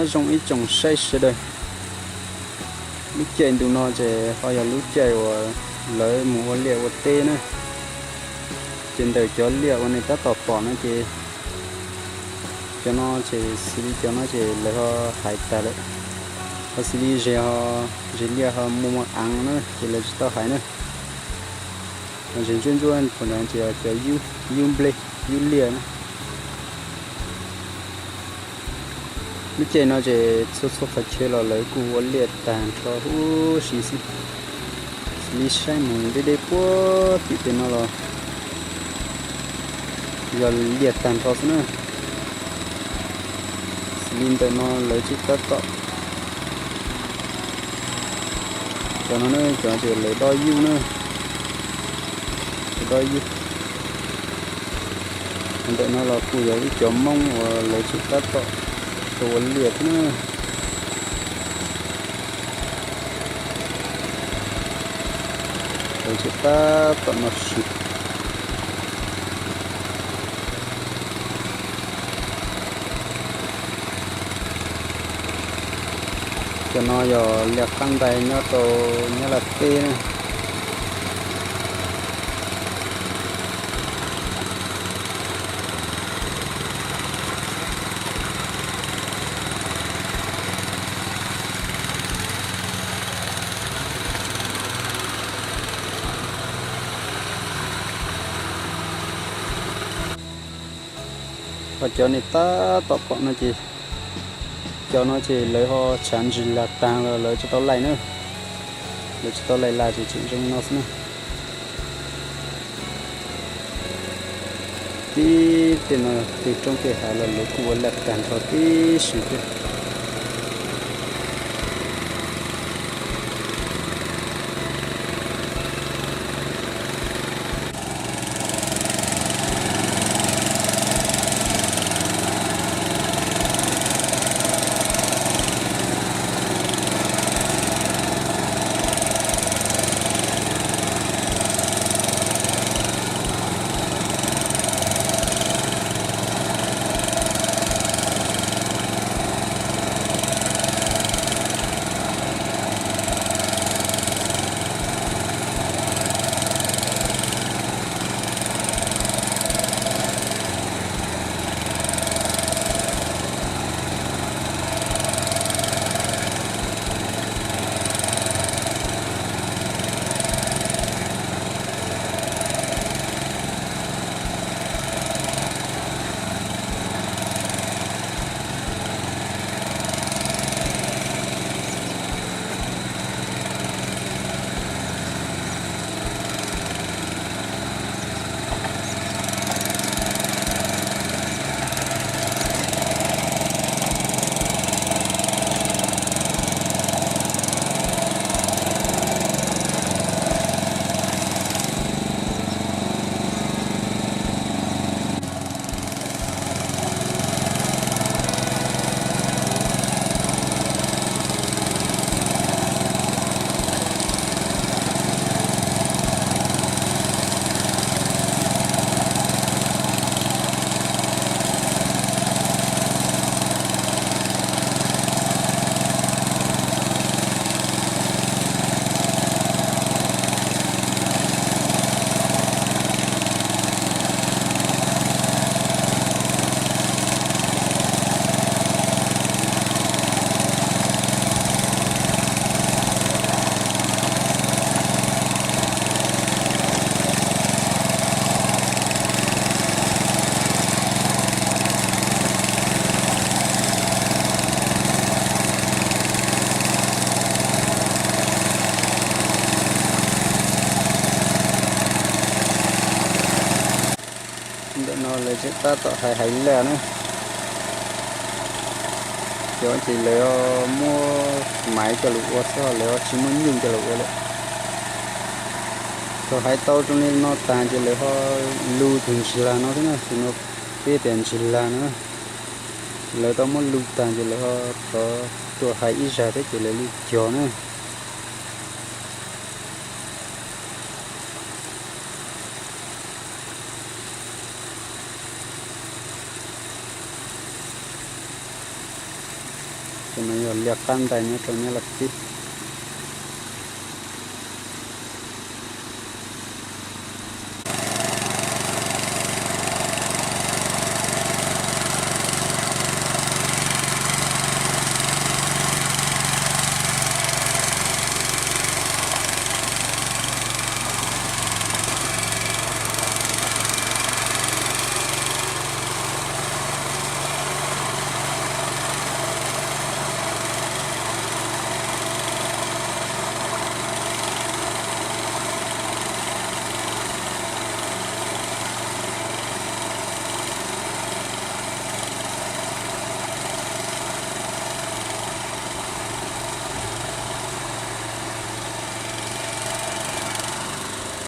Zoo ib tsoom saib sawv daws, lub caij ntu no ces ho yog lub caij uas lawv mus ua liaj ua teb na. Ces ntawm cov liaj uas nej tab tom pom no ces cov no ces xws li cov no ces lawv ho hais tag lawm. Ho xws li ze, ze liaj ho muaj muaj aav na ces lawv tsis tau hais na. Ho ze ntsuab ntsuab pus ntawd ces cov yub nplej, yub liaj na. Lub caij no ces txhua txhua qhov chaw los lawv kuj ua liaj tag nrho huv si xwb. Xws li saib mus deb deb puag tim pem no los yog liaj tag nrho xwb na. Xws li ntawm no lawv tseem tab tom, cov no ne, cov ces lawv dob yub na, lawv dob yub. Ntawm no los kuj yog ib cov Hmoob uas lawv tseem tab tom tau ua liaj thiab na. Lawv tseem tab tom noj su. Cov no yog liaj qab ntais nyob rau Nyab Laj teb na. Ho cov nej tab tom pom no ces, cov no ces lawv ho tshav ntsig lag tag los lawv tsis tau laij na. Lawv tsis tau laij laj ces tseem zoo no xwb na. Tib tej no tej roob tej hav los lawv kuj ua liaj tag nrho tib si thiab. Ntawm no lawv tseem tab tom hais hais laj na. Cov ces lawv muab maiv coj los ua xwb, lawv tsis muab nyuj coj los ua lawm. Thaum hais tau zoo li no tag ces lawv ho lug tus ntsig lag no thiab na, tus no peb tias ntsig lag no na. Ces lawv tau muab lug tag ces lawv ho rov tuaj hais ib zag thiab ces lawv li cog na. Tus no yog liaj qab ntais nyob rau Nyab Laj tib